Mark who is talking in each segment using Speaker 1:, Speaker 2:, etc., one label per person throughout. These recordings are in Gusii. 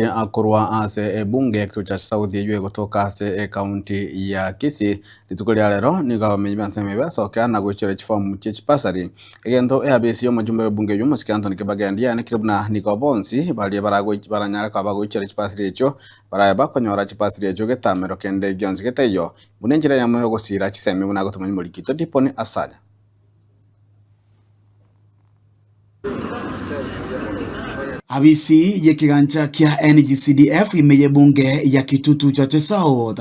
Speaker 1: Akorwa ase ebunge ya Kitutu Chache South eyio egotoka ase ekaunti ya Kisii. Rituko ria rero nigo abamenyi b'ensemo eye basokia na goichora chifomu chie chibasari. Egento eabisi y'omojumbe bw'ebunge eyio omosike Anthony Kibagendi yaanekire buna nigo bonsi baria baranyare koba bagoichora chibasari echio barabe bakonyora chibasari echio getamero kende gionsi getaiyo buna enchera eyemo yogosira chisemi buna agotomanya omoriki oito Diponi Asanya.
Speaker 2: Abisi y'ekegancha kia NGCDF ime y'ebunge ya Kitutu Chache South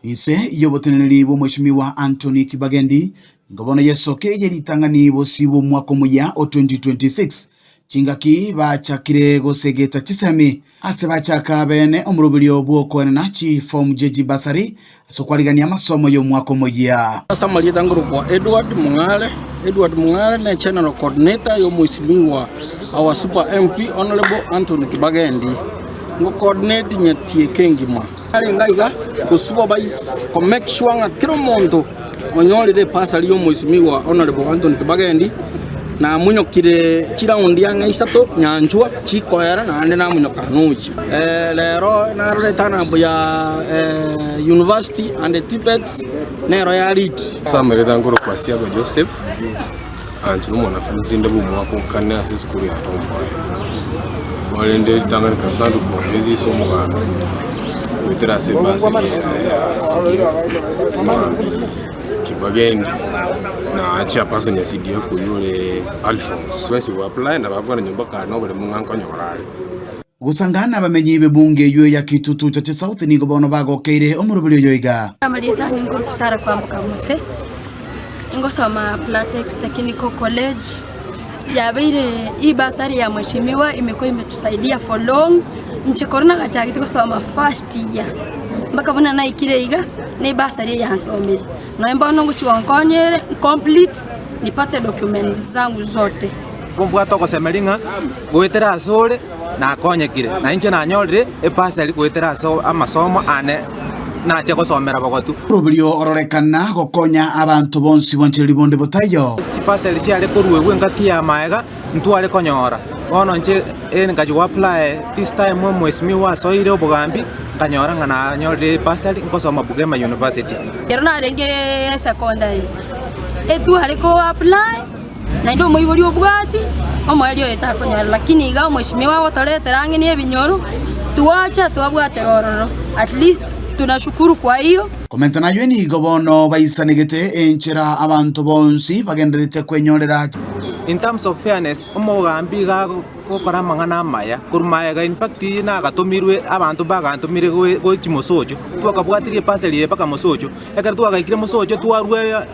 Speaker 2: inse y'oboteneneri bw'omweshimiwa Anthony Kibagendi nigo bono yesoke ye ritang'ani bosio bw'omwaka omoyia o 2026 Chingaki bachakire gosegeta chisemi ase bachaka bene omoroberio bw'okoenana chifomu chie chibasari ase okwarigania amasomo y'omwaka omoyia.
Speaker 3: Ase amarieta nkorokwa Edward Mong'are, Edward Mong'are ne General Coordinator ya omwesimigwa our Super MP Honourable Anthony Kibagendi, ngo coordinate nyetieke engima. Arenge aiga gosupervise ko make sure ng'a kera omonto Onyorire ebasari y'Omoisimigwa Honourable Anthony Kibagendi, namunyokire chiraundi ang'e isato nyanchwa chikoera naende namunyoka nochi. Rero narora etanambo ya University and TVET nero ya lead.
Speaker 4: Ase amareta nkorokwa Asiago Joseph, anche nomwanafunzi inde bw'omwaka o kane ase esukuru ya Tom Mboya. Korende ritang'ani kabisa ndikobongezi ase omogambi goetera ase ebasari eye ya CDF, omogambi Kibagendi na chairperson ya CDF oywo ore Alphonse. Bwensi go apply nabo akogenda nyomba kare na oboremo ng'a nkonyora are.
Speaker 2: Gosanga nabamenyi b'ebunge eyio ya Kitutu Chache South nigo bono bagokeire omoroberi oyo iga.
Speaker 5: Amarieta ane nkorokwa Sarah Kwamboka Mose, ingosoma Platex Technical College, yabeire hii bursary ya mheshimiwa imekuwa imetusaidia for long, inche korwa nagachagete gosoma first year mpaka buna naikire iga, na ebursary eye yansomire. Nonya bono ngochia gonkonya ere complete nipate documents zangu zote.
Speaker 6: Mbwate ogosemeria ng'a goetera asore nakonyekire, na inche nanyorire ebasari goetera ase amasomo ane nache gosomera bogotu.
Speaker 2: Oroberio ororekana gokonya abanto bonsi bwanchire ribonde botaiyo.
Speaker 6: Chibasari chiare koruegwa engaki ya magega ntware konyora, bono inche ngachia go apply this time omwesimigwa asoire obogambi nkanyora ng'a nanyorire ebasari ngosoma Bugema University.
Speaker 5: Ekero narenge secondary, etware ko apply. Naende omoibori obwati, omoerio oye takonyora, lakini iga omweshimiwa agotoretera ang'e na ebinyoro, twacha twabwatera ororo, at least tunashukuru kwa hiyo.
Speaker 2: Komenta nayio nigo bono baisanegete enchera abanto bonsi bagendererete kwenyorera.
Speaker 6: In terms of fairness, omogambi iga gokora amang'ana amaya korwa magega in fact nagatomirwe abanto mbagantomire gochia mosocho, twakabwatirie eparcel eye mpaka mosocho. Ekero twagaikire mosocho twarua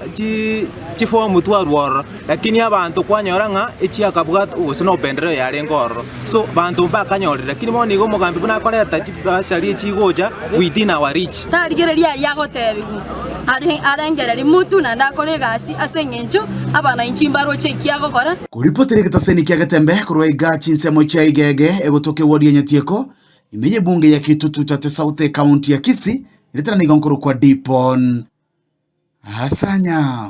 Speaker 6: chifomu twarua ororo, lakini abanto kwanyora ng'a echiakabwatwa gose na opendeleo yarenge ororo. So banto mbakanyorire, lakini bono nigo omogambi buna akoreta chibasari echigocha within our reach.
Speaker 5: Tarigereria aria agotebigwa, arengererie motwe naende akore egasi ase engencho abananchi mbaroche eki agokora.
Speaker 2: Koripotera egetaseni kia Getembe korwa iga chinsemo chia Igege egotoka ewodi ya Nyatieko, ime y'ebunge ya Kitutu Chache South ekaunti ya Kisii, Ritana nigo nkorokwa Dipon Asanya.